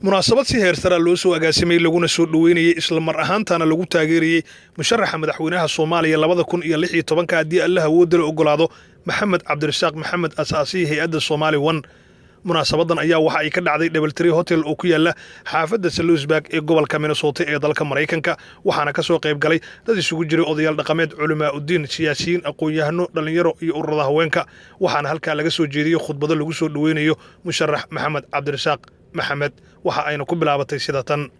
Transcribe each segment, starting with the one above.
Munaasabad si heer sare loo soo agaasimay, laguna soo dhoweynayay, isla mar ahaantana lagu taageerayey musharaxa madaxweynaha Soomaaliya 2016-ka, haddii Allah awoodda la ogolaado, Maxamed Cabdirasaaq Maxamed, asaasihii hay-adda Somali One. Munaasabadan ayaa waxa ay ka dhacday DoubleTree Hotel oo ku yaala xaafadda Salusburg ee gobolka Minnesota ee dalka Maraykanka, waxaana ka soo qayb galay dad isugu jiray odayaal dhaqameed, culamaa udiin, siyaasiyiin, aqoon-yahano, dhallinyaro iyo ururada haweenka. Waxaana halkaa laga soo jeediyey khudbado lagu soo dhoweynayo musharax Maxamed Cabdirasaaq Maxamed. Waxa ayna ku bilaabatay sida tan.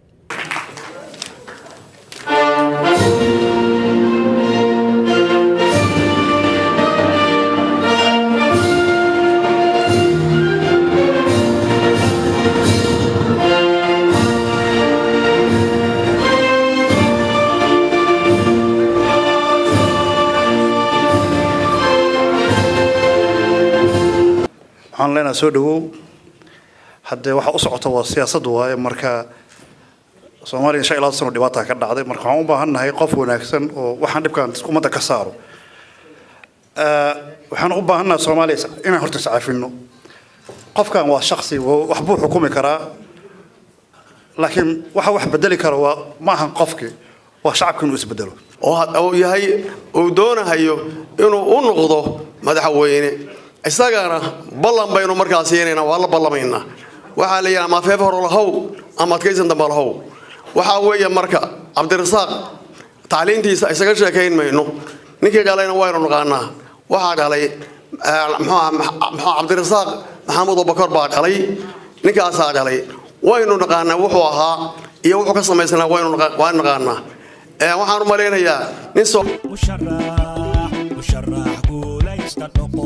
Waxaan leenahay soo dhawow. Haddee waxa u socota waa siyaasadda waaye. Marka Soomaaliya 25 sano dhibaata ka dhacday. Marka waxaan u baahan nahay qof wanaagsan oo waxaan dhibkaan ummadda ka saaro. Waxaan u baahannahay Soomaaliya inaan horta iscaafino. Qofkan waa shaksi, wax buu xukumi karaa, laakiin waxa wax bedeli kara waa ma ahan qofkii, waa shacabka inuu isbedelo. Oo uu yahay uu doonahayo inuu u noqdo madaxweyne, isagana ballan baynu markaa siinaynaa, waa la ballamaynaa. Waxaa la yidhaha ama afeef hore lahow ama adkaysan dambe lahow. Waxaa weeye marka Cabdirasaaq tacliintiisa isaga sheekayn mayno. Ninkii dhalayna waynu naqaanaa. Waxaa dhalay muxuu Cabdirasaaq Maxamuud Abubakar baa dhalay, ninkaasaa dhalay. Waynu naqaanaa wuxuu ahaa iyo wuxuu ka samaysnaa, waynu naqaanaa. Waxaan u malaynayaa nin soo musharax, musharax guulaysta noqo.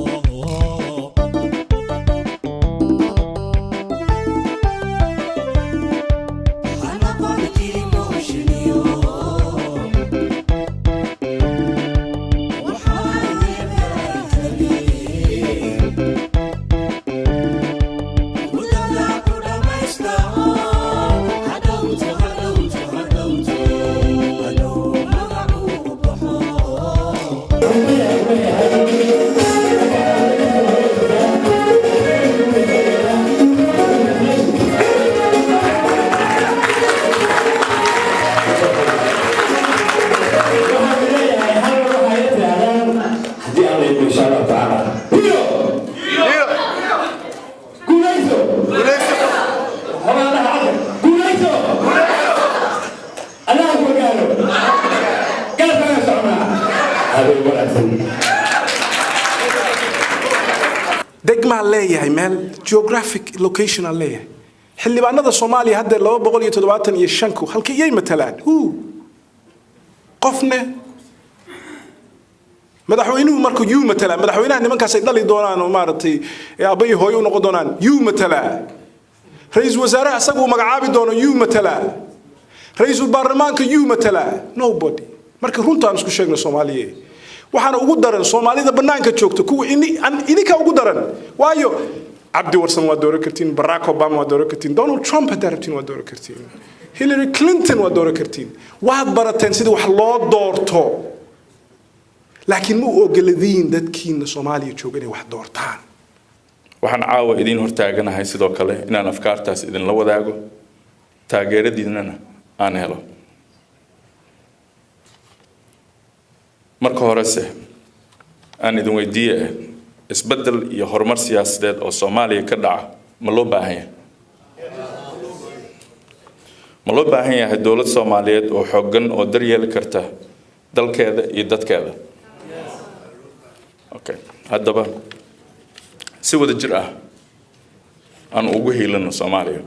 Haddii Alla idmo, insha Allahu tacaala, hiyo guulayso, xogaadaha cadar guulayso, Allaha ku gaaro, garabkaaga soconaa, habeen wanaagsan. Degmaan leeyahay, meel geographic location aan leeyahay. Xildhibaanada Soomaaliya hadda 275-ku halka iyay matalaan hu qofne madaxweynuhu markuu yuu matalaa, madaxweynaha nimankaas ay dhali doonaan oo maaragtay aabbayi hooyo u noqon doonaan yuu matalaa, ra-iisul wasaaraha asaga uu magacaabi doono yuu matalaa, ra-iisul baarlamaanka yuu matalaa? Nobody. Marka runtaan isku sheegno, Soomaaliye, waxaana ugu daran Soomaalida bannaanka joogta, kuwa idinka ugu daran. Waayo, Cabdi Warsan waa dooran kartiin, Barack Obama waa dooran kartiin, Donald Trump haddaa rabtiin waa dooran kartiin, Hillary Clinton waa dooran kartiin. Waad barateen sidii wax loo doorto, laakiin ma u ogoladiin dadkiina Soomaaliya jooga inay wax doortaan. Waxaan caawa idiin hortaaganahay sidoo kale inaan afkaartaas idinla wadaago, taageeradiinana aan helo. Marka horese aan idin weydiiye, isbeddel iyo horumar siyaasadeed oo Soomaaliya ka dhaca ma loo baahan yahay? Ma loo baahan yahay dowlad Soomaaliyeed oo xooggan oo daryeeli karta dalkeeda iyo dadkeeda? Okay, haddaba si wada jir ah aan ugu hiilano Soomaaliya,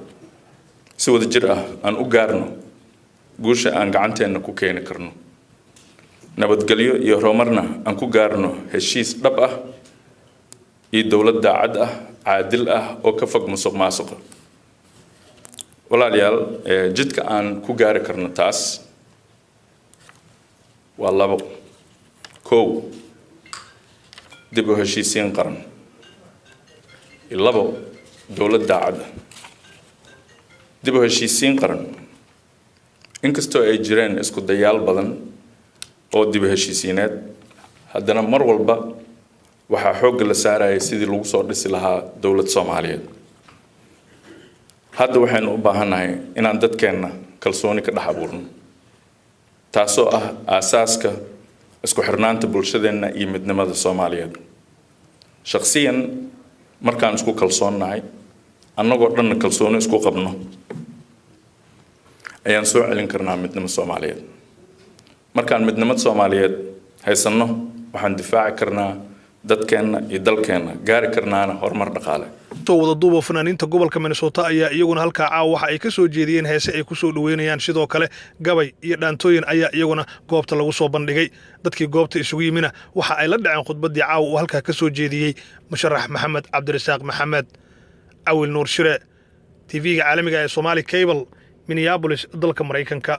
si wada jir ah aan u gaarno guusha aan gacanteenna ku keeni karno, nabadgelyo iyo horumarna aan ku gaarno heshiis dhab ah iyo dowlad daacad ah, caadil ah oo ka fog musuq maasuqa. Walaalayaal, jidka aan ku gaari karno taas waa labo: kow, dib u heshiisiin qaran, iyo labo, dowlad daacad ah. Dib u heshiisiin qaran: inkastoo ay jireen isku dayaal badan oo dib u heshiisiineed, haddana mar walba waxaa xoogga la saarayay sidii lagu soo dhisi lahaa dowlad Soomaaliyeed. Hadda waxaynu u baahannahay inaan dadkeenna kalsooni ka dhex abuurno, taasoo ah aasaaska isku xirnaanta bulshadeenna iyo midnimada Soomaaliyeed. Shakhsiyan markaan isku kalsoonnahay, annagoo dhanna kalsooni isku qabno, ayaan soo celin karnaa midnimo Soomaaliyeed. Markaan midnimada Soomaaliyeed haysanno, waxaan difaaci karnaa dadkeenna iyo dalkeenna, gaari karnaana horumar dhaqaale. Soo wada duuba, fanaaniinta gobolka Minnesota ayaa iyaguna halkaa caawa waxa ay ka soo jeediyeen heese ay ku soo dhoweynayaan. Sidoo kale gabay iyo dhaantooyin ayaa iyaguna goobta lagu soo bandhigay. Dadkii goobta isugu yimina waxa ay la dhaceen khudbaddii caawa uu halkaa ka soo jeediyey musharax Maxamed Cabdirasaaq Maxamed. Cawil Nuur Shire, TV-ga caalamiga ee Somali Cable, Minneapolis, dalka Maraykanka.